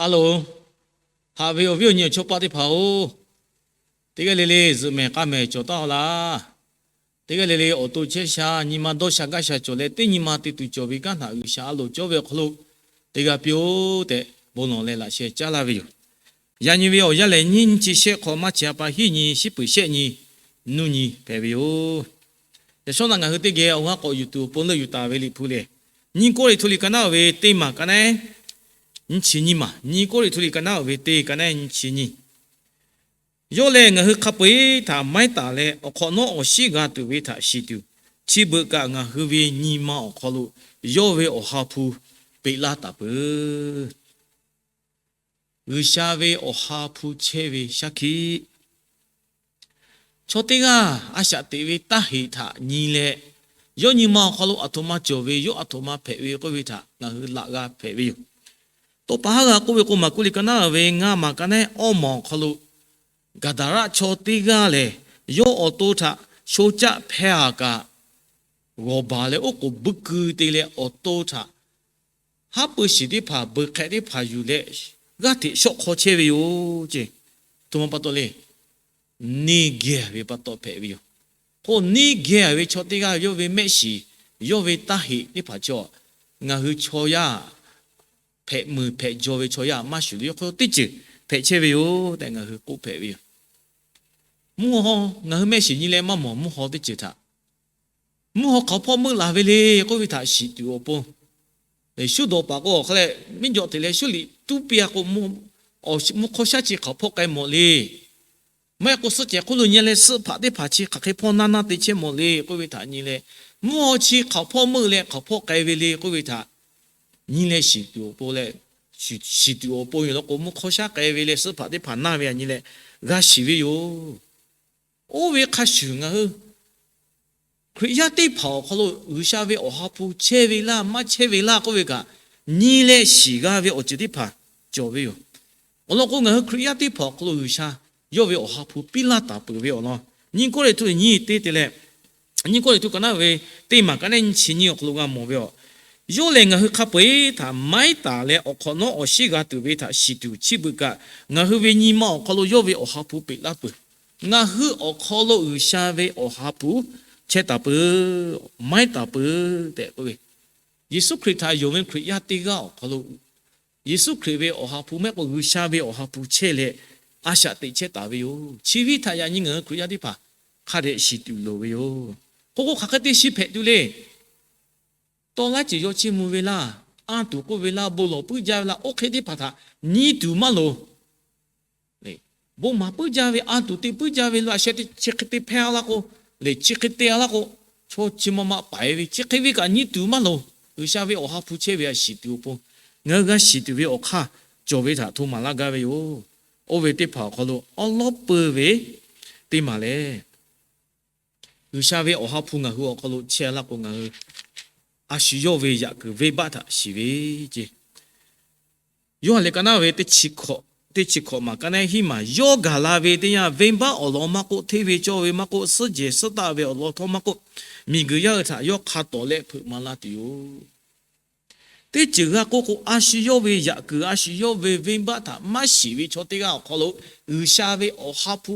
A loˍ, haꞈ ve awˬ viˉ awˬ nyi awˬ chawˇ paˆ teˇ hpaˍ-oˬ, teˇ g'aˇ le le zuhꞈ mehˍ k'a mehˍ cawˬ taˉ-aw laˇ. Teˇ g'aˇ le le awˬ to chehˇ sha, nyi ma dawˇ sha gaˇ sha cawˬ leh, teˇ nyi ma te tuˬ cawˬ ve kanˉ htaꞈ G'uiˬsha a loˍ cawˇ ve awˬ hk'aw lo teˇ g'aˇ piˇ-oˆ tehꞈ bon lawˬ leh laꞈ sheh caˉ laˇ ve yoˬ. Yaꞈ nyi ve awˬ yanˇ lehˬ, nyiˇ nyiˇ chi shehˆ hk'awꞈ maˇ chi a pa hiˉ nyi shiˉ peuˬ shehˆ nyi nuˇ nyi hpehꞈ ve yoˬ. Yaꞈ shawˉ naꞈ ngaˬ hui teˇ geh awˬ g'aˇ k'awꞈ yuˬ tuˬ awˬ pon leuˆ yuˬ taˍ ve Liꞈ hpu lehˬ, nyiˇ Kawˇrenˍhtuˆ liꞈ ka naˉ ve teˇ maˬ ka naˉ nyiˇ chi nyiˇ maˬ, nyiˇ Kawˇrenˍhtuˆ liꞈ ka naˉ ve teˇ ka naˉ nyiˇ chi nyiˇ. Yawˇ lehˬ ngaˬ hui hk'a peu-eˬ htaꞈ maiˉ taˍ leh, awˬ hk'awꞈ nawˉ awˬ shiˉ g'a tuˬ ve htaꞈ shiˍ tuˬ, chi beuꞈ kaꞈ ngaˬ hui ve nyi ma awˬ hk'aw lo yawˇ ve Awˬ ha hpu peꞈ laˇ taˍ peuˬ. G'uiˬsha ve Awˬ ha hpu chehˇ ve shaˉ hkiˆ. Chaw teˇ g'aˇ a shaꞈ teꞈ ve taˇ heꞈ htaꞈ nyi leh, yawˇ nyi ma awˬ hk'aw lo aˬ htoꞈ ma cawˬ ve, yawˇ aˬ htoꞈ ma hpehꞈ ve k'oˆ ve htaꞈ ngaˬ hui laꞈ g'a hpehꞈ ve yoˬ. Tawˇ pa haˉ g'a k'oˆ ve k'o, Maˍkuˆ liꞈ ka naˉ ve ngaˇ maˬ ka naˉ awˇ maˬ awˬ hk'aw lo, Gaˍdaˍraˆ chaw teˇ g'aˇ lehˬ, yawˇ awˬ to htaꞈ sho caˆ hpehˇ a kaꞈ, g'awˬ baˬ leh oˉ k'oˍ buiˇ keu te leh awˬ to htaꞈ haˉ pui shiˍ teˇ hpaˍ, beuˬ hk'ehꞈ teˇ hpaˍ yuˬ leh g'aˇ hteꞈ shawˆ hk'aw chehˇ ve yoˬ ceˇ. Aˬ htoꞈ ma pa taw le, neˇ geh ve pa taw hpehꞈ ve yoˬ. K'o neˇ geh ve chaw teˇ g'aˇ yawˇ ve mehˆ shiˍ, yawˇ ve taˇ heꞈ teˇ hpaˍ chaw, ngaˬ hui chaw yaˇ hpehꞈ muiˬ hpehꞈ jaw ve chaw yaˇ maˇ shuˍ le, yawˇ hk'aw teˇ ceuˬ hpehꞈ chehˇ ve yoˬ tehꞈ ngaˬ hui k'oˆ hpehꞈ ve yoˬ. Mvuhˇ haw, ngaˬ hui mehˆ shiˍ nyi leh maˇ mawˬ mvuhˇ haw teˇ ceuˬ htaꞈ, mvuhˇ haw hk'aoˍ hpawˇ meuˆ laˬ ve le k'oˆ ve htaꞈ shiˍ tuˬ awˬ pon, shuˉ dawˬ paˍ k'o awˬ hk'aw leh miˇ jawꞈ teꞈ leh shuˉ liꞈ tuˉ piˇ-a k'o, mvuhˇ hawˉ shaˉ chi hk'aoˍ hpawˇ k'ai mawˬ le. Maˇ heˆ k'o suhˆ cehˬ hk'oˆ lo nyi leh suhˆ hpaꞈ teˇ hpaˍ chi hk'aˬ hk'e hpawˇ naˇ naˇ te chehˇ mawˬ le k'oˆ ve htaꞈ nyi leh, mvuhˇ haw chi hk'aoˍ hpawˇ meuˆ leh hk'aoˍ hpawˇ k'ai ve le k'oˆ ve htaꞈ nyi leh shiˍ tuˬ awˬ pon leh, shiˍ tuˬ awˬ pon yoˬ law k'o, mvuhˇ hawˉ shaˉ k'ai ve leh suhˆ hpaꞈ teˇ hpaˍ naˇ ve htaꞈ nyi leh g'a shiˍ ve yoˬ. Oˇ ve hk'a shuˍ ngaˬ hui Hkriꞈ yaˇ teˇ hpaˍ awˬ hk'aw lo G'uiˬsha ve Awˬ ha hpu chehˇ ve laˇ maˇ chehˇ ve laˇ k'oˆ ve kaꞈ, nyi leh shiˍ g'a ve awˬ ceuˬ teˇ hpaˍ cawˬ ve yoˬ. Awˬ lawn k'o, ngaˬ hui Hkriꞈ yaˇ teˇ hpaˍ awˬ hk'aw lo G'uiˬsha yawˇ ve Awˬ ha hpu piˇ laˇ taˍ peuˬ ve awˬ lawn, nyiˇ Kawˇrenˍhtuˆ nyiˇ teˇ te leh, nyiˇ Kawˇrenˍhtuˆ ka naˉ ve teˇ maˬ ka naˉ nyiˇ chi nyiˇ awˬ hk'aw lo g'a mawˬ ve yoˬ. Yawˇ lehˬ ngaˬ hui hk'a peu-eˬ htaꞈ maiˉ taˍ leh, awˬ hk'awꞈ nawˉ awˬ shiˉ g'a tuˬ ve htaꞈ shiˍ tuˬ, chi beuꞈ kaꞈ ngaˬ hui ve nyi ma awˬ hk'aw lo yawˇ ve Awˬ ha hpu peꞈ laˇ peuˬ. Ngaˬ hui awˬ hk'aw lo G'uiˬsha ve Awˬ ha hpu chehˇ taˍ peuˬ, maiˉ taˍ peuˬ tehꞈ k'oˆ ve, Yeˍsuˆ Hkriꞈ htaꞈ yonˍ ve Hkriꞈ yaˇ teˇ g'aˇ awˬ hk'aw lo, Yeˍsuˆ Hkriꞈ ve Awˬ ha hpu maˇ heˆ k'o G'uiˬsha ve Awˬ ha hpu chehˇ leh a shaꞈ teꞈ chehˇ taˍ ve yoˬ. Chi ve htaꞈ yaꞈ nyi ngaˬ hui Hkriꞈ yaˇ teˇ hpaˍ hk'a dehꞈ shiˍ tuˬ loˍ ve yoˬ. K'o k'o hk'aˬ hk'e te shiˍ hpehꞈ tuˬ le. Tawˇ laˇ ceuˬ yaw chiˇ mvuh ve laˇ, anˇ tuˬ k'oˆ ve laˇ, bon lawˬ puiˉ jaˇ ve laˇ, oˇ hk'e teˇ hpaˍ htaꞈ nyi tuˬ maˇ loˍ. Bon maˍ puiˉ jaˇ ve, anˇ tuˬ te puiˉ jaˇ ve, laꞈ sheh chi hk'e te hpehˇ-a laˇ k'o, lehˬ chi hk'e te-a laˇ k'o, chaw chi ma ma paiˍ ve, chi hk'e ve kaꞈ nyi tuˬ maˇ loˍ. G'uiˬsha ve Awˬ ha hpu chehˇ ve htaꞈ shiˍ tuˬ awˬ pon, ngaˬ hui g'a shiˍ tuˬ ve awˬ hk'aˇ cawˬ ve htaꞈ hto maˍ laˇ gaˇ ve yoˬ. Oˇ ve teˇ hpaˍ awˬ hk'aw lo awˉ lawˉ peu ve teˇ maˬ lehˬ, G'uiˬsha ve Awˬ ha hpu ngaˬ hui awˬ hk'aw lo chehˇ-a laˇ k'o, ngaˬ hui a shu yawˇ ve yaꞈ kuiˬ venˇbaˆ htaꞈ shiˍ ve ceˇ. Yoˇhanˬ liꞈ ka naˉ ve teˇ chi hkawꞈ maˬ ka naˉ hiˉ maˬ, yawˇ gaˬ la ve teˇ yanˇ, venˇbaˆ awˬ lawn maˇ k'oˆ, hteˇ ve cawˇ ve maˇ k'oˆ, suhˉ jehˬ suhˉ taˆ ve awˬ lawn htawˇ maˇ k'oˆ, miˬguiˬ yaˇ hui htaꞈ yawˇ hk'a tawˍ leh hpeuꞈ maˍ la tuˬ yoˬ. Teˇ ceuˬ g'a k'oˆ k'o, a shu yawˇ ve yaꞈ kuiˬ, a shu yawˇ ve venˇbaˆ htaꞈ maˇ shiˍ ve chaw teˇ g'aˇ awˬ hk'aw lo G'uiˬsha ve Awˬ ha hpu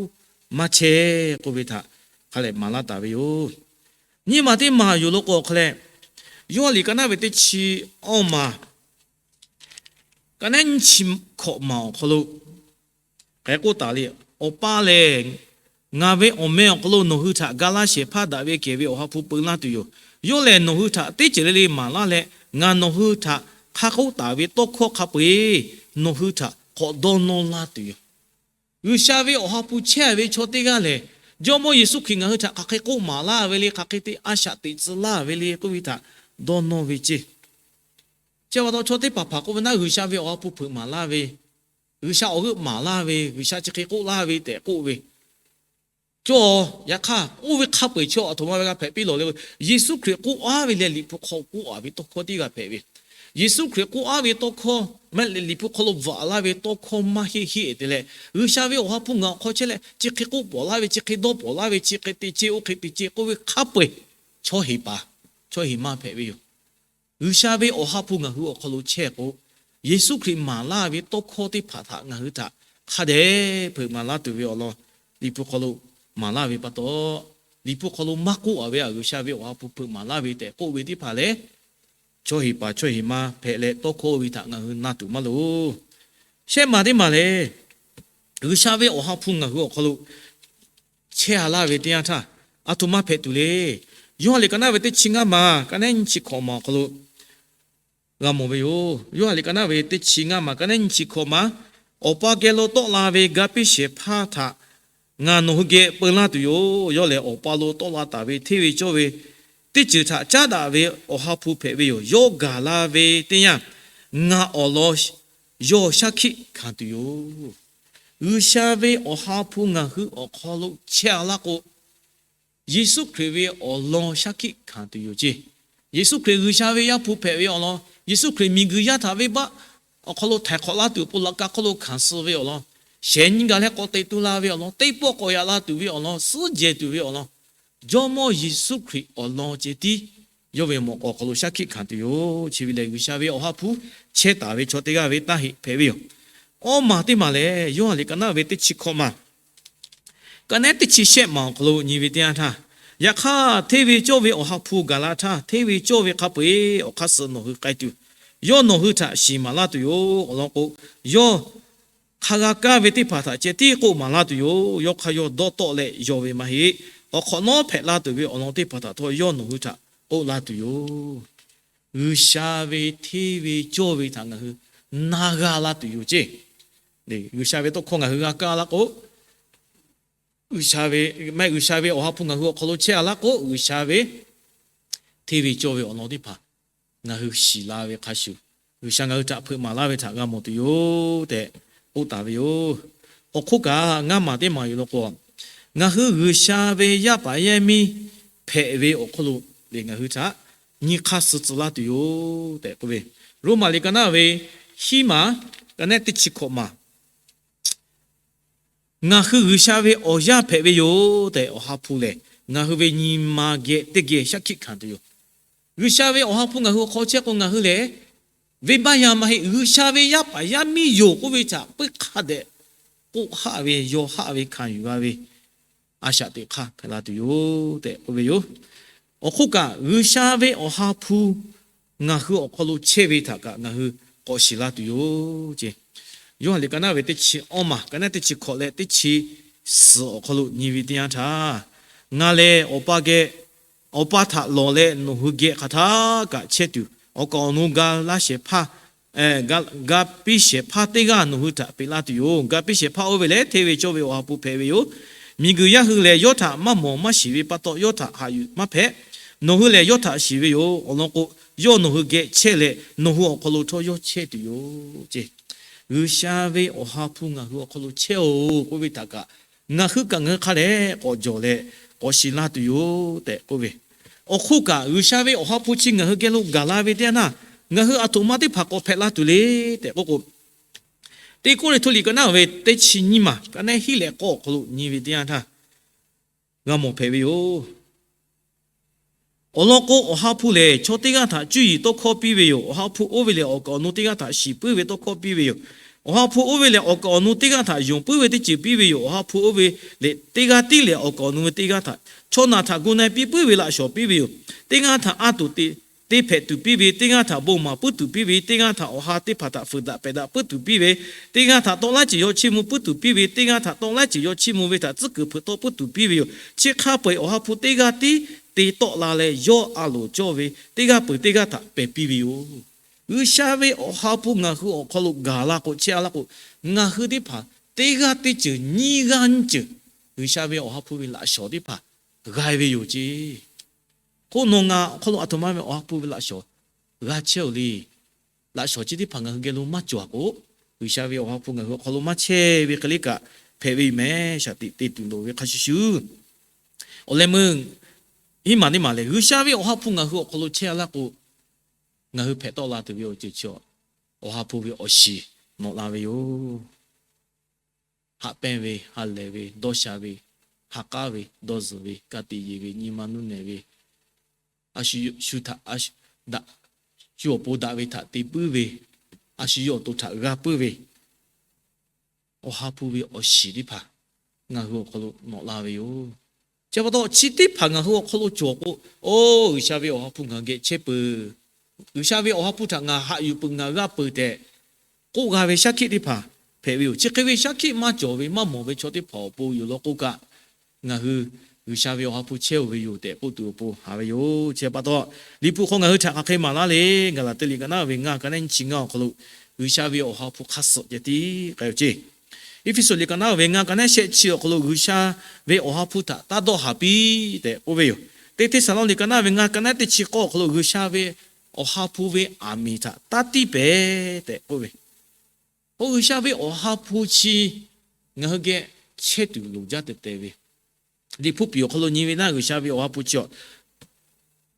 maˇ chehˇ k'oˆ ve htaꞈ hk'a leh maˍ laˇ taˍ ve yoˬ. Nyiˇ maˬ teˇ maˬ yoˬ law k'o awˬ hk'a leh, Yoˇhanˬ liꞈ ka naˉ ve teˇ chi awˇ maˬ ka naˉ nyiˇ chi hkawꞈ maˬ awˬ hk'aw lo hk'e k'oˆ taˍ le, Awˬ pa lehˬ, ngaˬ ve awˬ meh awˬ hk'aw lo nawˬ hui htaꞈ ga laˇ shehˍ hpaˇ daꞈ ve kehˬ ve Awˬ ha hpu peu laˇ tuˬ yoˬ. Yawˇ lehˬ nawˬ hui htaꞈ teˇ ceuˬ le le maˍ laˇ leh, ngaˬ nawˬ hui htaꞈ hk'a k'oˆ taˍ ve tawˇ hkawˇ hk'a peu-eˬ nawˬ hui htaꞈ k'awꞈ dawˇ nawˇ laˇ tuˬ yoˬ. G'uiˬsha ve Awˬ ha hpu chehˇ ve chaw teˇ g'aˇ lehˬ, Jawˇmawˇ Yeˍsuˆ Hkriꞈ ngaˬ hui htaꞈ hk'aˬ hk'e k'oˆ maˍ laˇ ve le, hk'aˬ hk'e te a shaꞈ teꞈ tcuh laˇ ve le k'oˆ ve htaꞈ dawˇ nawˇ ve ceˇ. Chi pa taw chaw teˇ hpaˍ hpaˍ k'oˆ ve naˉ, G'uiˬsha ve Awˬ ha hpu hpeuꞈ maˍ laˇ ve, G'uiˬsha awˬ g'euˆ maˍ laˇ ve, G'uiˬsha chi hk'e k'oˆ laˇ ve tehꞈ k'oˆ ve, cawˇ. Yaꞈ hk'aˇ oˇ ve hk'a peu-eˬ chaw aˬ htoꞈ ma ve g'a hpehꞈ piˇ lawˬ le. Yeˍsuˆ Hkriꞈ k'oˆ aˉ ve leh Liꞈ hpu hk'aw k'oˆ-a ve tawˇ hkawˇ teˇ g'aˇ hpehꞈ ve, Yeˍsuˆ Hkriꞈ k'oˆ aˉ ve tawˇ hkawˇ maˇ heˆ leh Liꞈ hpu hk'aw lo bvuhꞈ laˇ ve tawˇ hkawˇ maˇ heˆ heˆ te leh, G'uiˬsha ve Awˬ ha hpu ngaˬ awˬ hk'aw chehˇ leh chi hk'e k'oˆ pawˍ laˇ ve, chi hk'e dawˇ pawˍ laˇ ve, chi hk'e te ceˇ, oˇ hk'e te ceˇ k'oˆ ve hk'a peu-eˬ chaw heˍ paˍ, chaw heˍ ma hpehꞈ ve yoˬ. G'uiˬsha ve Awˬ ha hpu ngaˬ hui awˬ hk'aw lo chehˇ k'o, Yeˍsuˆ Hkriꞈ maˍ laˇ ve tawˇ hkawˇ teˇ hpaˍ htaꞈ ngaˬ hui htaꞈ hk'a dehꞈ hpeuꞈ maˍ laˇ tuˬ ve awˬ lawn, Liꞈ hpu hk'aw lo maˍ laˇ ve pa taw, Liꞈ hpu hk'aw lo maˇ k'oˆ a ve a G'uiˬsha ve Awˬ ha hpu hpeuꞈ maˍ laˇ ve tehꞈ k'oˆ ve teˇ hpaˍ lehˬ, chaw heˍ paˍ chaw heˍ ma hpehꞈ leh tawˇ hkawˇ ve htaꞈ ngaˬ hui na tuˬ maˇ loˍ. Shehˆ ma teˇ maˬ lehˬ, G'uiˬsha ve Awˬ ha hpu ngaˬ hui awˬ hk'aw lo chehˇ a laˇ ve teˇ yanˇ htaˇ, aˬ htoꞈ ma hpehꞈ tuˬ le. Yoˇhanˬ liꞈ ka naˉ ve teˇ chi ngaˇ ma, ka naˉ nyiˇ chi hkawꞈ ma awˬ hk'aw lo g'a mawˬ ve yoˬ. Yoˇhanˬ liꞈ ka naˉ ve teˇ chi ngaˇ ma, ka naˉ nyiˇ chi hkawꞈ ma, Awˬ pa geh lo tawˆ la ve ga piˇ shehˍ hpaˇ htaꞈ ngaˬ nawˬ hui geh peu laˇ tuˬ yoˬ. Yawˇ lehˬ, Awˬ pa lo tawˆ la taˍ ve hteˇ ve cawˇ ve teˇ ceuˬ htaꞈ caˉ daꞈ ve Awˬ ha hpu hpehꞈ ve yoˬ. Yawˇ gaˬ la ve teˇ yanˇ, ngaˬ awˬ lawn yawˇ shaˉ hkiˆ hkanˍ tuˬ yoˬ. G'uiˬsha ve Awˬ ha hpu ngaˬ hui awˬ hk'aw lo chehˇ a laˇ k'o, Yeˍsuˆ Hkriꞈ ve awˬ lawn shaˉ hkiˆ hkanˍ tuˬ yoˬ ceˇ. Yeˍsuˆ Hkriꞈ G'uiˬsha ve Yaˇ hpu hpehꞈ ve awˬ lawn, Yeˍsuˆ Hkriꞈ miˬguiˬ yaˇ htaꞈ venˇbaˆ awˬ hk'aw lo htaiˍ hk'awꞈ laˇ tuˬ awˬ pon laꞈ ka hk'oˆ lo hkanˍ suh ve awˬ lawn, shehˍ nyi gaˬ leh k'awꞈ teꞈ tu la ve awˬ lawn, teˇ pawˆ k'awꞈ yaꞈ la tuˬ ve awˬ lawn, suhˉ jehˬ tuˬ ve awˬ lawn, Jawˇmawˇ Yeˍsuˆ Hkriꞈ awˬ lawn ceh tiˉ yawˇ ve mawꞈ k'aw awˬ hk'aw lo shaˉ hkiˆ hkanˍ tuˬ yoˬ. Chi ve lehˬ, G'uiˬsha ve Awˬ ha hpu chehˇ taˍ ve chaw teˇ g'aˇ ve taˇ heˆ hpehꞈ ve yoˬ. Awˇ maˬ teˇ maˬ lehˬ, Yoˇhanˬ liꞈ ka naˉ ve teˇ chi hkawꞈ ma, ka naˉ teˇ chi shehˆ ma awˬ hk'aw lo nyi ve teˇ yanˇ htaˇ, yaꞈ hk'aˇ hteˇ ve cawˇ ve Awˬ ha hpu gaˬ la htaˇ, hteˇ ve cawˇ ve hk'a peu-eˬ awˬ hk'aˇ suh nawˬ hui k'ai tuˬ, yawˇ nawˬ hui htaꞈ shiˍ maˍ laˇ tuˬ yoˬ. Awˬ lawn k'o, yawˇ hk'a g'a kaˇ ve teˇ hpaˍ htaꞈ ceh tiˉ k'oˆ maˍ laˇ tuˬ yoˬ. Yawˇ hk'aˇ yawˇ dawˇ tawˆ leh yaw ve maˇ heˆ. Awˬ hk'awꞈ nawˉ hpehꞈ la tuˬ ve awˬ lawn teˇ hpaˍ htaꞈ htawˇ yawˇ nawˬ hui htaꞈ k'oˆ laˇ tuˬ yoˬ. G'uiˬsha ve hteˇ ve cawˇ ve htaꞈ ngaˬ hui na g'a la tuˬ yoˬ ceˇ. G'uiˬsha ve tawˇ hkawˇ ngaˬ hui g'a kaˇ laˇ k'o, G'uiˬsha ve, maˇ heˆ, G'uiˬsha ve Awˬ ha hpu ngaˬ hui awˬ hk'aw lo chehˇ a laˇ k'o, G'uiˬsha ve hteˇ ve cawˇ ve awˬ lawn teˇ hpaˍ ngaˬ hui shiˍ la ve hk'a shuˍ, G'uiˬsha ngaˬ hui htaꞈ hpeuꞈ maˍ laˇ ve htaꞈ g'a mawˬ tuˬ yoˬ tehꞈ k'oˆ taˍ ve yoˬ. Awˬ hk'oˆ kaꞈ ngaˇ maˬ teˇ maˬ yoˬ law k'o, ngaˬ hui G'uiˬsha ve yaˇ paˍ yaˇ miˇ hpehꞈ ve awˬ hk'aw lo lehˬ, ngaˬ hui htaꞈ nyi hk'aˇ suh tcuh laˇ tuˬ yoˬ tehꞈ k'oˆ ve, Roˉmaꞈ liꞈ ka naˉ ve hiˉ maˬ, ka naˉ teˇ chi hkawꞈ maˬ, ngaˬ hui G'uiˬsha ve awˬ yaˇ hpehꞈ ve yoˬ tehꞈ Awˬ ha hpu lehˬ, ngaˬ hui ve nyi ma geh teˇ geh shaˉ hkiˆ hkanˍ tuˬ yoˬ. G'uiˬsha ve Awˬ ha hpu ngaˬ hui awˬ hk'aw chehˇ k'o, ngaˬ hui lehˬ venˇbaˆ yaˇ maˇ heˆ, G'uiˬsha ve yaˇ paˍ yaˇ miˇ yoˬ k'oˆ ve htaꞈ puiˉ hk'a dehꞈ k'oˆ haˆ ve, yaw haˆ ve, hkanˍ yuˬ g'a ve a shaꞈ teꞈ hk'aˇ hpehꞈ la tuˬ yoˬ tehꞈ k'oˆ ve yoˬ. Awˬ hk'oˆ kaꞈ, G'uiˬsha ve Awˬ ha hpu ngaˬ hui awˬ hk'aw lo chehˇ ve htaꞈ kaꞈ ngaˬ hui k'awꞈ shiˍ la tuˬ yoˬ ceˇ. Yoˇhanˬ liꞈ ka naˉ ve teˇ chi awˇ maˬ, ka naˉ teˇ chi hkawꞈ leh teˇ chi suhˍ awˬ hk'aw lo nyi ve teˇ yanˇ htaˇ, ngaˬ lehˬ Awˬ pa geh, Awˬ pa htaꞈ lawˬ leh nawˬ hui geh hk'aˬ htaˇ kaꞈ chehˇ tuˬ, awˬ kaˍ awˬ nu ga laˇ shehˍ hpaˇ, ga piˇ shehˍ hpaˇ teˇ g'aˇ nawˬ hui htaꞈ peꞈ laˇ tuˬ yoˬ. Ga piˇ shehˍ hpaˇ oˇ ve lehˬ, hteˇ ve cawˇ ve Awˬ ha hpu hpehꞈ ve yoˬ. Miˬguiˬ yaˇ hui lehˬ, yawˇ htaꞈ maˇ mawˬ maˇ shiˍ ve pa taw, yawˇ htaꞈ haꞈ yuˬ maˇ hpehꞈ. Nawˬ hui lehˬ, yawˇ htaꞈ shiˍ ve yoˬ. Awˬ lawn k'o, yawˇ nawˬ hui geh chehˇ leh, nawˬ hui awˬ hk'aw lo htawˇ yawˇ chehˇ tuˬ yoˬ ceˇ. G'uiˬsha ve Awˬ ha hpu ngaˬ hui awˬ hk'aw lo chehˇ-oˬ k'oˆ ve htaꞈ kaꞈ, ngaˬ hui kaꞈ ngaˬ hui hk'a dehꞈ k'awꞈ jawˬ leh k'awꞈ shiˍ la tuˬ yoˬ tehꞈ k'oˆ ve. Awˬ hk'oˆ kaꞈ, G'uiˬsha ve Awˬ ha hpu chi ngaˬ hui geh lo gaˬ la ve teˇ yanˇ, ngaˬ hui aˬ htoꞈ ma teˇ hpaˍ k'awꞈ hpehꞈ la tuˬ le tehꞈ k'oˆ k'o, Teˇ Kawˇrenˍhtuˆ liꞈ ka naˉ ve teˇ chi nyiˇ maˬ, ka naˉ hiˉ leh k'awˇ awˬ hk'aw lo nyi ve teˇ yanˇ htaˇ, g'a mawˬ hpehꞈ ve yoˬ. Awˬ lawn k'o, Awˬ ha hpu lehˬ, chaw teˇ g'aˇ htaꞈ cuˇ yiˍ tawˇ hkawˇ piˇ ve yoˬ. Awˬ ha hpu oˇ ve lehˬ, awˬ kaˍ awˬ nu teˇ g'aˇ htaꞈ shiˍ puiˉ ve tawˇ hkawˇ piˇ ve yoˬ. Awˬ ha hpu oˇ ve lehˬ, awˬ kaˍ awˬ nu teˇ g'aˇ htaꞈ yonˍ puiˉ ve teˇ ceuˬ piˇ ve yoˬ. Awˬ ha hpu oˇ ve lehˬ, teˇ g'aˇ tiˉ lehˬ, awˬ kaˍ awˬ nu ve teˇ g'aˇ htaꞈ chaw naˬ htaꞈ gu na-e piˇ puiˉ ve laꞈ shawˍ piˇ ve yoˬ. Teˇ g'aˇ htaꞈ anˇ tuˬ te te hpehꞈ tuˬ piˇ ve, teˇ g'aˇ htaꞈ bon maˍ puiˉ tuˬ piˇ ve, teˇ g'aˇ htaꞈ awˬ ha teˇ hpaˍ htaꞈ fuiˍ daꞈ pehˬ daꞈ puiˉ tuˬ piˇ ve, teˇ g'aˇ htaꞈ tawˆ laiˉ ceuˬ yaw chiˇ mvuh puiˉ tuˬ piˇ ve, teˇ g'aˇ htaꞈ tawˆ laiˉ ceuˬ yaw chiˇ mvuh ve htaꞈ tcuhˉ kuiˬ hpeuꞈ tawˆ puiˉ tuˬ piˇ ve yoˬ. Chi hk'a peu-eˬ Awˬ ha hpu teˇ g'aˇ tiˉ te tawˆ la leh, yawˇ a loˍ cawˇ ve teˇ g'aˇ peuˬ teˇ g'aˇ htaꞈ pehˬ piˇ ve yoˬ. G'uiˬsha ve Awˬ ha hpu ngaˬ hui awˬ hk'aw lo gaˬ la k'o, chehˇ a laˇ k'o, ngaˬ hui teˇ hpaˍ teˇ g'aˇ teˇ ceuˬ nyiˇ g'aˇ nyiˇ ceuˬ G'uiˬsha ve Awˬ ha hpu ve laꞈ shawˍ teˇ hpaˍ g'a ve yoˬ ceˇ. K'o, nawˬ ngaˬ awˬ hk'aw lo aˬ htoꞈ ma ve Awˬ ha hpu ve laꞈ shawˍ g'a chehˇ-oˬ le. Laꞈ shawˍ chi teˇ hpaˍ ngaˬ hui geh lo maˇ cawˬ-a k'o, G'uiˬsha ve Awˬ ha hpu ngaˬ hui awˬ hk'aw lo maˇ chehˇ ve hk'e le kaꞈ hpehꞈ ve yoˬ mehˍ. Shaˍ tiꞈ te tuˬ loˍ ve hk'a shuˍ shuˍ, awˬ leh meuˇ hiˉ maˬ teˇ maˬ lehˬ, G'uiˬsha ve Awˬ ha hpu ngaˬ hui awˬ hk'aw lo chehˇ a laˇ k'o, ngaˬ hui hpehꞈ tawˆ la tuˬ ve awˬ ceuˬ chi, Awˬ ha hpu ve awˬ shiˍ nawꞈ la ve yoˬ. Haꞈ pehnˇ ve, ha lehˬ ve, dawˇ sha ve, ha k'aˉ ve, dawˇ zuhˬ ve, ka tiꞈ yeˬ ve, nyi ma nuˇ nehˬ ve, a shu shu htaꞈ daꞈ, shu awˬ pon daꞈ ve htaꞈ te puiˉ ve, a shu yawˇ awˬ to htaꞈ g'a puiˉ ve Awˬ ha hpu ve awˬ shiˍ teˇ hpaˍ ngaˬ hui awˬ hk'aw lo nawꞈ la ve yoˬ. Chi pa taw chi teˇ hpaˍ ngaˬ hui awˬ hk'aw lo cawˬ k'o, oˇ G'uiˬsha ve Awˬ ha hpu ngaˬ hui geh chehˇ peuˬ, G'uiˬsha ve Awˬ ha hpu htaꞈ ngaˬ haꞈ yuˬ peuˬ, ngaˬ g'a peuˬ tehꞈ k'oˆ g'a ve shaˉ hkiˆ teˇ hpaˍ hpehꞈ ve yoˬ. Chi hk'e ve shaˉ hkiˆ maˇ cawˬ ve maˇ mawˬ ve chaw teˇ hpaˍ awˬ pon yoˬ law k'oˆ kaꞈ, ngaˬ hui G'uiˬsha ve Awˬ ha hpu chehˇ-oˬ ve yoˬ tehꞈ k'oˆ tuˬ awˬ pon haꞈ ve yoˬ. Chi pa taw, Liꞈ hpu hk'aw ngaˬ hui htaꞈ hk'aˬ hk'e maˍ laˇ le. Gaˍlaˍtiˆ liꞈ ka naˉ ve ngaˇ ka naˉ nyiˇ chi ngaˇ awˬ hk'aw lo, G'uiˬsha ve Awˬ ha hpu hk'a suhˍ ceh tiˉ k'ai-o ceˇ. Eˇfeˇsuꞈ liꞈ ka naˉ ve ngaˇ ka naˉ shehˆ chi awˬ hk'aw lo G'uiˬsha ve Awˬ ha hpu htaꞈ taˇ dawˇ haˍ piˇ tehꞈ k'oˆ ve yoˬ. Teˇ Hteˇsaˍlawˇniˆ ka naˉ ve ngaˇ ka naˉ teˇ chi k'awˇ awˬ hk'aw lo G'uiˬsha ve Awˬ ha hpu ve aˬ miˍ htaꞈ taˇ tiˇ pehˍ tehꞈ k'oˆ ve, oˇ G'uiˬsha ve Awˬ ha hpu chi ngaˬ hui geh chehˇ tuˬ loˍ jaˇ tehꞈ te ve, Liꞈ hpu piˍ awˬ hk'aw lo nyi ve naˆ G'uiˬsha ve Awˬ ha hpu chi awˬ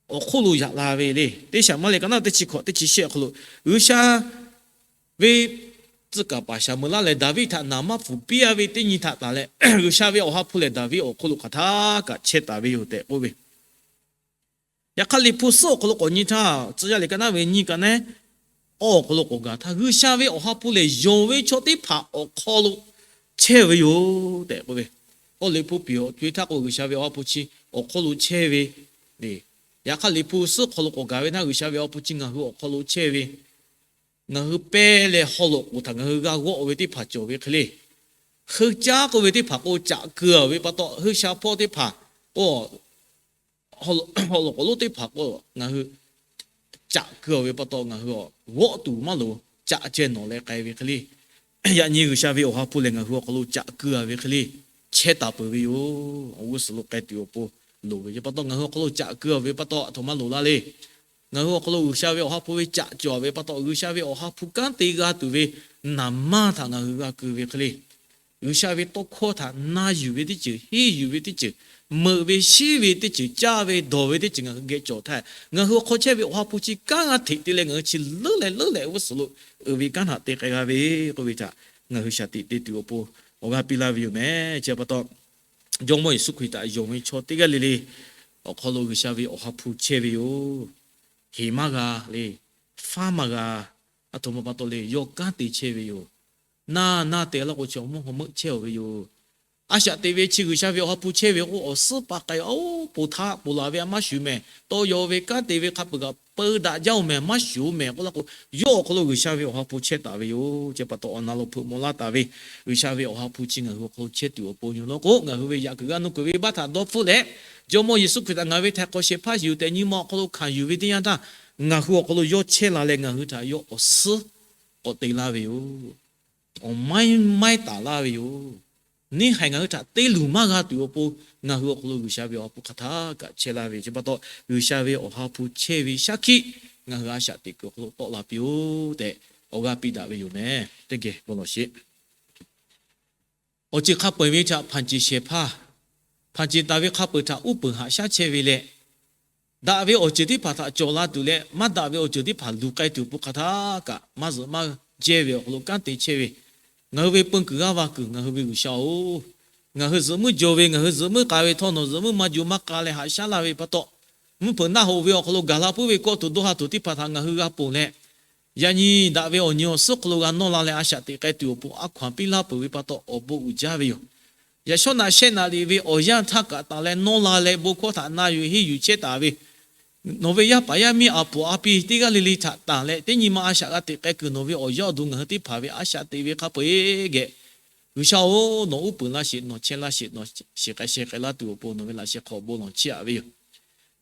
hk'oˆ lo yaꞈ la ve le. Teˇ Saˍmuˍeˍlaˆ ka naˉ teˇ chi hkawꞈ teˇ chi shehˆ awˬ hk'aw lo, G'uiˬsha ve tcuh kaˍ paˍ Saˍmuˍeˍlaˆ lehˬ Daˍviˆ htaꞈ naˍ maˇ pfuhˍ piˇ-a ve teˇ nyi htaꞈ tanˬ leh, G'uiˬsha ve Awˬ ha hpu lehˬ Daˍviˆ awˬ hk'oˆ lo hk'aˬ htaˇ kaꞈ chehˇ taˍ ve yoˬ tehꞈ k'oˆ ve, yaꞈ hk'aˇ Liꞈ hpu suhˉ awˬ hk'aw lo k'awꞈ nyi htaˇ, Tcuh yaˇ liꞈ ka naˉ ve nyiˇ ka naˉ awˇ awˬ hk'aw lo k'awꞈ gaˬ htaˇ, G'uiˬsha ve Awˬ ha hpu lehˬ yonˍ ve chaw teˇ hpaˍ awˬ hk'aw lo chehˇ ve yoˬ tehꞈ k'oˆ ve, k'o Liꞈ hpu piˍ awˬ co-e htaˇ k'o G'uiˬsha ve Awˬ ha hpu chi awˬ hk'aw lo chehˇ ve le. Yaꞈ hk'aˇ Liꞈ hpu suhˉ hk'aw lo k'awꞈ gaˬ ve htaˇ G'uiˬsha ve Awˬ ha hpu chi ngaˬ hui awˬ hk'aw lo chehˇ ve, ngaˬ hui pehˇ leh haw loꞈ k'oˍ htaꞈ ngaˬ hui g'a g'awˆ ve teˇ hpaˍ cawˬ ve hk'e le. Heuˆ caˉ k'oˆ ve teˇ hpaˍ k'o caꞈ keu-a ve pa taw, heuˆ sha hpawˇ teˇ hpaˍ k'o haw loꞈ k'oˍ lonˉ teˇ hpaˍ k'o ngaˬ hui caꞈ keu-a ve pa taw ngaˬ hui g'awˆ tuˬ maˇ loˍ, caꞈ ceh nawˬ leh k'ai ve hk'e le. Yaꞈ nyi G'uiˬsha ve Awˬ ha hpu lehˬ ngaˬ hui awˬ hk'aw lo caꞈ keu-a ve hk'e le, chehˇ taˍ peuˬ ve yoˬ. Awˬ g'uˇ suhˍ lo k'ai tuˬ awˬ pon loˍ ve pa taw, ngaˬ hui awˬ hk'aw lo caꞈ keu-a ve pa taw aˬ htoꞈ ma loˍ laˇ le. Ngaˬ hui awˬ hk'aw lo G'uiˬsha ve Awˬ ha hpu ve caꞈ cawˬ ve pa taw, G'uiˬsha ve Awˬ ha hpu kanˉ te g'a tuˬ ve naˍ manˇ htaꞈ ngaˬ hui g'a keu ve hk'e le, G'uiˬsha ve tawˇ hkawˇ htaꞈ na yuˬ ve teˇ ceuˬ, henˇ yuˬ ve teˇ ceuˬ, meuꞈ ve shiˉ ve teˇ ceuˬ, caˇ ve dawˬ ve teˇ ceuˬ ngaˬ hui geh cawˬ htaˇ, ngaˬ hui awˬ hk'aw chehˇ ve Awˬ ha hpu chi kanˉ g'a hteꞈ te leh ngaˬ hui chi leuˉ leh leuˉ leh g'uˇ suhˍ lo uiˍ ve kanˉ htaꞈ te k'ai g'a ve k'oˆ ve htaꞈ ngaˬ hui shaˍ tiꞈ te tuˬ awˬ pon awˬ g'aˇ piˇ laˇ ve yoˬ meh. Chi pa taw, Jawˇmawˇ Yeˍsuˆ Hkriꞈ htaꞈ yonˍ ve chaw teˇ g'aˇ le le awˬ hk'aw lo G'uiˬsha ve Awˬ ha hpu chehˇ ve yoˬ. Heˍ maˇ g'a le, faˉ maˇ g'a, aˬ htoꞈ ma pa taw le yawˇ kanˉ te chehˇ ve yoˬ. Naˇ naˇ te laˇ k'o chi awˬ mvuhˇ hk'aw meuˆ chehˇ-oˬ ve yoˬ. A shaꞈ teꞈ ve chi G'uiˬsha ve Awˬ ha hpu chehˇ ve k'o awˬ suhˉ pa k'ai, oˇ poˬ htaˇ poˬ laˬ ve a maˇ shuˍ mehˍ, taw yaw ve kanˉ te ve hk'a peuˬ kaꞈ peu daꞈ jaˇ-oˬ mehˍ, maˇ shuˍ-oˬ mehˍ k'oˆ laˇ k'o, yawˇ awˬ hk'aw lo G'uiˬsha ve Awˬ ha hpu chehˇ taˍ ve yoˬ. Chi pa taw awˬ na lo hpeuꞈ maw laˇ taˍ ve G'uiˬsha ve Awˬ ha hpu chi ngaˬ hui awˬ hk'aw lo chehˇ tuˬ awˬ pon yoˬ law k'o, ngaˬ hui ve yaꞈ kuiˬ g'a nuˇ kuiˬ ve baˆ htaꞈ dawˇ hpfuhˆ leh, Jawˇmawˇ Yeˍsuˆ Hkriꞈ htaꞈ ngaˬ ve htaiˍ hk'awꞈ shehˍ hpaˇ yuˬ tehꞈ nyi ma awˬ hk'aw lo hkanˍ yuˬ ve teˇ yanˇ htaˇ, ngaˬ hui awˬ hk'aw lo yawˇ chehˇ la leh ngaˬ hui htaꞈ yawˇ awˬ suhˉ k'awꞈ te laˇ ve yoˬ. Awˬ maiˉ maiˉ taˍ laˇ ve yoˬ. Neˇ haiˬ ngaˬ hui htaꞈ te luˬ maˇ g'a tuˬ awˬ pon, ngaˬ hui awˬ hk'aw lo G'uiˬsha ve Awˬ ha hpu hk'aˬ htaˇ kaꞈ chehˇ laˇ ve yoˬ. Chi pa taw, G'uiˬsha ve Awˬ ha hpu chehˇ ve shaˉ hkiˆ ngaˬ hui a shaꞈ teꞈ kuiˬ awˬ hk'aw lo tawˆ la piˇ-oˆ tehꞈ awˬ g'aˇ piˇ daꞈ ve yoˬ meh. Teˇ geh bon lawˬ sheˍ. Awˬ ceuˬ hk'a peu-eˬ ve htaꞈ hpanˍ ceˬ shehˍ hpaˇ, hpanˍ ceˬ taˍ ve hk'a peu-eˬ htaꞈ uˉ peunˍ haꞈ shaˉ chehˇ ve leh, daꞈ ve awˬ ceuˬ teˇ hpaˍ htaꞈ cawˬ la tuˬ leh maˇ daꞈ ve awˬ ceuˬ teˇ hpaˍ luˬ k'ai tuˬ awˬ pon hk'aˬ htaˇ kaꞈ maˇ zuhꞈ maˇ jehˇ ve awˬ hk'aw lo kanˉ te chehˇ ve, ngaˬ hui ve peun kuiˬ g'aˇ va kuiˬ ngaˬ hui ve G'uiˬsha-oˬ, ngaˬ hui zuhꞈ muiˉ jaw ve, ngaˬ hui zuhꞈ muiˉ k'a ve htawˇ nawˬ zuhꞈ muiˉ maˇ jaw maˇ k'a leh haꞈ shaˉ laˇ ve pa taw, mvuhˇ hpeuꞈ naˆ hoꞈ ve awˬ hk'aw lo gaˬ la puiˉ ve kawˆ tuˬ dawˇ ha tuˬ teˇ hpaˍ htaꞈ ngaˬ hui g'a ponˬ leh, yaꞈ nyi daꞈ ve awˬ nyi awˬ suhˉ hk'aw lo g'a nawˇ la leh a shaꞈ teꞈ k'ai tuˬ awˬ pon a hkaw-anˬ piˇ laˇ peuˬ ve pa taw awˬ bon uiˍ jaˇ ve yoˬ. Yaꞈ shawˉ naꞈ shehˆ naꞈ liꞈ ve awˬ yanˇ htaˇ kaꞈ tanˬ leh nawˇ la leh bon hkawˇ htaꞈ na yuˬ henˇ yuˬ chehˇ taˍ ve, nawˬ ve yaˇ paˍ yaˇ miˇ a poˍ a piˇ teˇ g'aˇ le le htaꞈ tanˬ leh teˇ nyi ma a shaꞈ g'a teꞈ k'ai kuiˬ nawˬ ve awˬ yaˇ awˬ duˬ ngaˬ hui teˇ hpaˍ ve a shaꞈ teꞈ ve hk'a peu-eˬ geh, G'uiˬsha-oˬ, nawˬ uˉ peunˍ laˇ sheˍ, nawˬ chehˇ laˇ sheˍ, nawˬ shiˍ k'ai sheh k'ai laˇ tuˬ awˬ pon nawˬ ve laꞈ sheh hk'aw bon lawˬ chiˇ aꞈ ve yoˬ.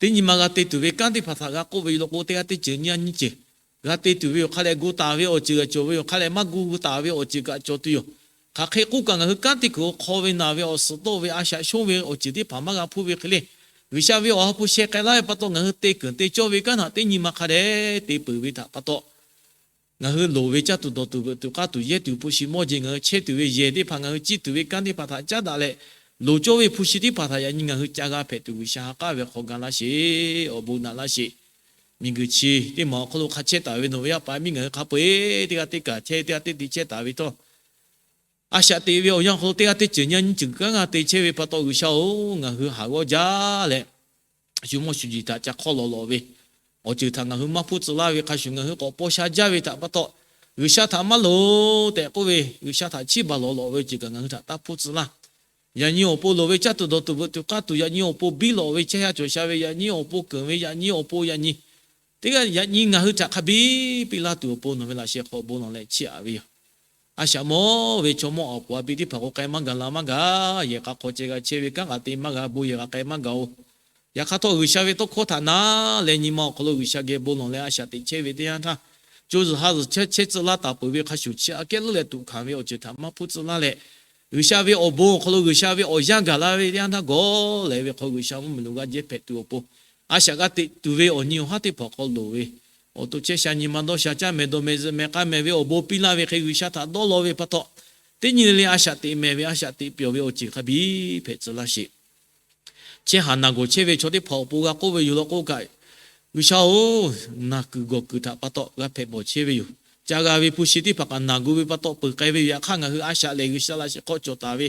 Teˇ nyi ma g'a te tuˬ ve kanˉ teˇ hpaˍ htaꞈ g'a k'oˆ ve yoˬ law k'o, teˇ g'aˇ teˇ ceuˬ nyi a nyi ceuˬ g'a te tuˬ ve yoˬ. Hk'a leh gu taˍ ve awˬ ceuˬ g'a cawˬ ve yoˬ. Hk'a leh maˇ gu taˍ ve awˬ ceuˬ kaꞈ cawˬ tuˬ yoˬ. Hk'aˬ hk'e k'oˆ kaꞈ ngaˬ hui kanˉ teˇ kuiˬ awˬ hk'aw ve naˬ ve awˬ suhˍ tawˆ ve a shaꞈ shonˇ ve awˬ ceuˬ teˇ hpaˍ maˇ g'a hpuˇ ve hk'e le, G'uiˬsha ve Awˬ ha hpu sheh k'ai laˇ ve pa taw ngaˬ hui te kuiˬ te cawˇ ve kanˉ htaꞈ teˇ nyi ma hk'a dehꞈ te peuˬ ve htaꞈ pa taw, ngaˬ hui loˍ ve caˇ tuˬ dawˬ tuˬ veuꞈ tuˬ k'aˇ tuˬ yehˇ tuˬ hpu shi mawˇ jeˬ ngaˬ hui chehˇ tuˬ ve yehˬ teˇ hpaˍ ngaˬ hui ciˇ tuˬ ve kanˉ teˇ hpaˍ htaꞈ caˉ daꞈ leh, loˍ cawˇ ve hpu shi teˇ hpaˍ htaꞈ yaꞈ nyi ngaˬ hui ca g'a hpehꞈ tuˬ G'uiˬsha ha k'aˉ ve hk'aw ga laˇ sheˍ. Awˬ bon naꞈ laˇ sheˍ. Miˬguiˬ chi teˇ maˬ awˬ hk'aw lo hk'a chehˇ taˍ ve nawˬ ve yaˇ paˍ miˇ ngaˬ hui hk'a peu-eˬ teˇ g'aˇ teˇ kaˬ chehˇ teˇ g'aˇ teˇ te chehˇ taˍ ve htawˇ, a shaꞈ teꞈ ve awˬ yanˇ awˬ hk'aw lo teˇ g'aˇ teˇ ceuˬ nyi a nyi ceuˬ kanˉ g'a te chehˇ ve pa taw, G'uiˬsha-oˬ, ngaˬ hui haˍ g'awˇ jaˇ leh, shu mawˇ shu jeˬ htaꞈ ca hk'awˇ lawˬ lawꞈ ve, awˬ ceuˬ htaꞈ ngaˬ hui maˇ hpfuhˇ tcuh laˇ ve hk'a shuˍ ngaˬ hui k'awꞈ paw sha jaˇ ve htaꞈ pa taw, G'uiˬsha htaꞈ maˇ loˍ tehꞈ k'oˆ ve, G'uiˬsha htaꞈ chiˇ baˬ lawˬ lawꞈ ve ceuˬ kaꞈ ngaˬ hui htaꞈ taˇ hpuˇ tcuh laˇ. Yaꞈ nyi awˬ pon loˍ ve caˇ tuˬ dawˬ tuˬ veuꞈ tuˬ k'aˇ tuˬ, yaꞈ nyi awˬ pon biˇ lawꞈ ve chehˇ sha cawˬ sha ve, yaꞈ nyi awˬ pon keunˍ ve, yaꞈ nyi awˬ pon yaꞈ nyi, teˇ g'aˇ yaꞈ nyi ngaˬ hui htaꞈ hk'a biˇ piˇ laˇ tuˬ awˬ pon nawˬ ve laꞈ sheh hk'aw bon lawˬ leh chiˇ aꞈ ve yoˬ. A shaꞈ mawˇ ve chaw mawˇ awˬ pon a piˇ teˇ hpaˍ k'o k'ai maˇ gaˬ la maˇ gaˬ. Yehˬ k'a hk'aw ceh g'a chehˇ ve kanˉ k'a te maˇ g'a, bon yehˬ k'a k'ai maˇ gaˬ-oˬ. Yaꞈ hk'aˇ htawˇ, G'uiˬsha ve tawˇ hkawˇ htaꞈ na leh nyi ma awˬ hk'aw lo G'uiˬsha geh bon lawˬ leh a shaꞈ teꞈ chehˇ ve teˇ yanˇ htaˇ, co zuhˬ ha zuhˬ chehˇ tcuh laˇ taˍ peuˬ ve hk'a shuˍ, chi aꞈ kehˉ leuˉ leh tuꞈ hkanˍ ve awˬ ceuˬ htaꞈ maˇ hpuˇ tcuh laˇ leh, G'uiˬsha ve awˬ bon awˬ hk'aw lo G'uiˬsha ve awˬ yanˇ gaˬ la ve teˇ yanˇ htaˇ, gawˬ lehˬ ve hk'aw G'uiˬsha mvuhˇmiˬ lo g'a jehˇ hpehꞈ tuˬ awˬ pon, a shaꞈ g'a teꞈ tuˬ ve awˬ nyi awˬ haˉ teˇ hpaˍ hk'aw loˍ ve, awˬ to chehˇ sha nyi ma dawˇ sha caˇ mehˍ dawˬ mehˍ zuhꞈ mehˍ k'a mehˍ ve awˬ bon piˇ laˇ ve hk'e G'uiˬsha htaꞈ dawˇ law ve pa taw, teˇ nyi le le a shaꞈ teꞈ mehˍ ve, a shaꞈ teꞈ pyawˬ ve awˬ ceuˬ hk'a biˇ hpehꞈ tcuh laˇ sheˍ. Chehˇ haˍ naˬ gawˬ chehˇ ve chaw teˇ hpaˍ awˬ pon g'a k'oˆ ve yoˬ law k'oˆ kaꞈ, G'uiˬsha-oˬ, naˬ kuiˬ gawˬ kuiˬ htaꞈ pa taw g'a hpehꞈ bawˬ chehˇ ve yoˬ. Ca g'a ve hpu shi teˇ hpaˍ kaꞈ naˬ gu ve pa taw peuˬ k'ai ve yoˬ. Yaꞈ hk'aˇ, ngaˬ hui a shaꞈ lehˬ G'uiˬsha laꞈ sheh hk'aw cawˬ taˍ ve,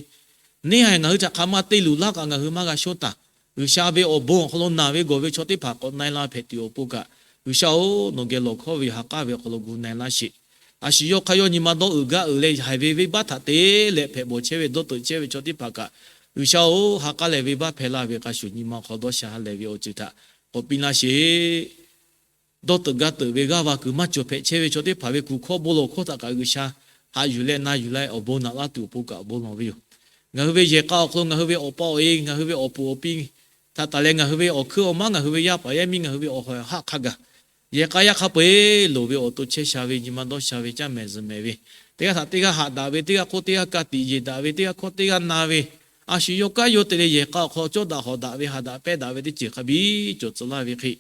neˇ haiˬ ngaˬ hui htaꞈ hk'aˬ ma te luˬ laˇ kaꞈ ngaˬ hui maˇ g'a shonˇ taˍ. G'uiˬsha ve awˬ bon awˬ hk'aw lo naˬ ve gawˬ ve chaw teˇ hpaˍ k'awꞈ na-e la hpehꞈ tuˬ awˬ pon kaꞈ, G'uiˬsha-oˬ, nawˬ geh lawˬ hkawˇ ve yoˬ. Ha k'aˉ ve awˬ hk'aw lo gu na-e laˇ sheˍ. A shu yawˇ hk'aˇ yawˇ nyi ma dawˇ uiˍ gaˇ uiˍ leh haiˬ ve venˇbaˆ htaꞈ te leh hpehꞈ bawˬ chehˇ ve, dawˇ teuꞈ chehˇ ve chaw teˇ hpaˍ kaꞈ, G'uiˬsha-oˬ, ha k'aˉ leh venˇbaˆ hpehˇ laˇ ve hk'a shuˍ, nyi ma awˬ hk'aw dawˇ sha ha lehˬ ve awˬ ceuˬ htaꞈ k'awꞈ piˇ laˇ sheˍ. Dawˇ teuꞈ gaˇ teuꞈ ve g'aˇ va kuiˬ maˇ cawˬ hpehꞈ chehˇ ve chaw teˇ hpaˍ ve kuˬ hkawˇ bon lawˬ hkawˇ htaꞈ kaꞈ G'uiˬsha haꞈ yuˬ leh na yuˬ leh awˬ bon naꞈ laˇ tuˬ awˬ pon kaꞈ bon lawˬ ve yoˬ. Ngaˬ hui ve yehˬ k'a awˬ hk'aw lo ngaˬ hui ve awˬ pa awˬ e, ngaˬ hui ve awˬ puˍ awˬ pi htaꞈ taˍ leh ngaˬ hui ve awˬ hkuiˉ awˬ maˉ, ngaˬ hui ve yaˇ paˍ yaˇ miˇ, ngaˬ hui ve awˬ haꞈ hk'a gaˬ, yehˬ k'a yaˇ hk'a peu-eˬ loˍ ve awˬ to chehˇ sha ve, nyi ma dawˇ sha ve, caˇ mehˍ zuhꞈ mehˍ ve, teˇ g'aˇ htaꞈ teˇ g'aˇ haꞈ daꞈ ve, teˇ g'aˇ hk'oˆ teˇ g'aˇ ka tiꞈ yeˬ daꞈ ve, teˇ g'aˇ hk'awˇ teˇ g'aˇ na ve, a shu yawˇ kanˉ yawˇ te leh yehˬ k'a awˬ hk'aw cawˇ daꞈ hawˍ daꞈ ve, haꞈ daꞈ pehnˇ daꞈ ve teˇ ceuˬ hk'a biˇ cawˬ tcuh laˇ ve hk'e,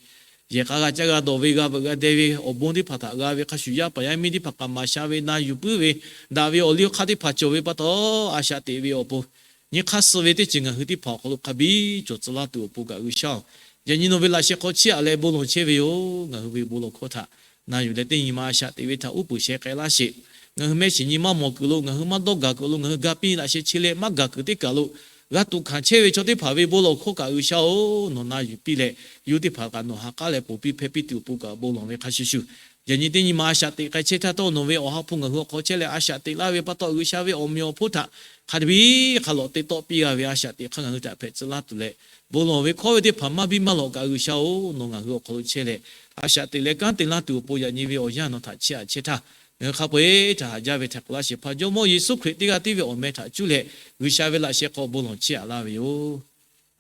yehˬ k'a g'a caˇ g'a dawˬ ve, g'a veuꞈ g'a deh ve, awˬ bon teˇ hpaˍ htaꞈ g'a ve hk'a shuˍ, yaˇ paˍ yaˇ miˇ teˇ hpaˍ kaꞈ maˍ sha ve, na yuˬ puiˉ ve, daꞈ ve awˬ liˇ awˬ hk'aˇ teˇ hpaˍ cawˬ ve pa taw, a shaꞈ teꞈ ve awˬ pon nyi hk'aˇ suh ve teˇ ceuˬ ngaˬ hui teˇ hpaˍ awˬ hk'aw lo hk'a biˇ cawˬ tcuh laˇ tuˬ awˬ pon kaꞈ G'uiˬsha-oˬ, yaꞈ nyi nawˬ ve laꞈ sheh hk'aw chiˇ aꞈ leh bon lawˬ chehˇ ve yoˬ. Ngaˬ hui ve bon lawˬ hkawˇ htaꞈ na yuˬ leh teˇ nyi ma a shaꞈ teꞈ ve htaꞈ uˉ peunˍ sheh k'ai laˇ sheˍ. Ngaˬ hui mehˆ shiˍ nyi maˇ mawˬ kuiˬ lo, ngaˬ hui maˇ dawˇ gaˬ kuiˬ lo, ngaˬ hui ga piˇ laꞈ sheh chi leh maˇ gaˬ kuiˬ teˇ kaˬ lo g'a tuꞈ hkanˍ chehˇ ve chaw teˇ hpaˍ ve bon lawˬ hkawˇ kaꞈ G'uiˬsha-oˬ, nawˬ na yuˬ piˇ leh, yawˇ teˇ hpaˍ kaꞈ nawˬ ha k'aˉ leh ponˬ piˇ hpehˇ piˇ tuˬ awˬ pon kaꞈ bon lawˬ ve hk'a shuˍ shuˍ, yaꞈ nyi teˇ nyi ma a shaꞈ teꞈ k'ai chehˇ htaˇ htawˇ, nawˬ ve awˬ ha hpu ngaˬ hui awˬ hk'aw chehˇ leh a shaꞈ teꞈ laˇ ve pa taw, G'uiˬsha ve awˬ meꞈ awˬ hponˇ htaꞈ hk'a biˇ hk'a lawꞈ te tawˆ piˇ g'a ve a shaꞈ teꞈ hk'aˇ ngaˬ hui htaꞈ hpehꞈ tcuh laˇ tuˬ leh, bon lawˬ ve hkawˇ ve teˇ hpaˍ maˇ biˇ maˇ lawꞈ kaꞈ G'uiˬsha-oˬ, nawˬ ngaˬ hui awˬ hk'aw lo chehˇ leh, a shaꞈ teꞈ leh kanˉ te laˇ tuˬ awˬ pon yaꞈ nyi ve awˬ yanˇ nawˬ htaꞈ chiˇ aꞈ chehˇ htaˇ, ngaˬ hui hk'a peu-eˬ htaꞈ haꞈ jaˇ ve htaꞈ k'oˆ laˇ sheˍ. Hpaˍ Jawˇmawˇ Yeˍsuˆ Hkriꞈ teˇ g'aˇ tiˉ ve awˬ meh htaꞈ cuˇ leh G'uiˬsha ve laꞈ sheh hk'aw bon lawˬ chiˇ aꞈ laˇ ve yoˬ.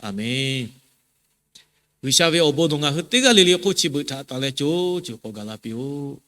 Aˬmenˍ. G'uiˬsha ve awˬ bon nawˬ ngaˬ hui teˇ g'aˇ le le hk'oˆ chi beuꞈ htaꞈ tanˬ leh co co k'awꞈ gaˬ la piˇ-oˆ.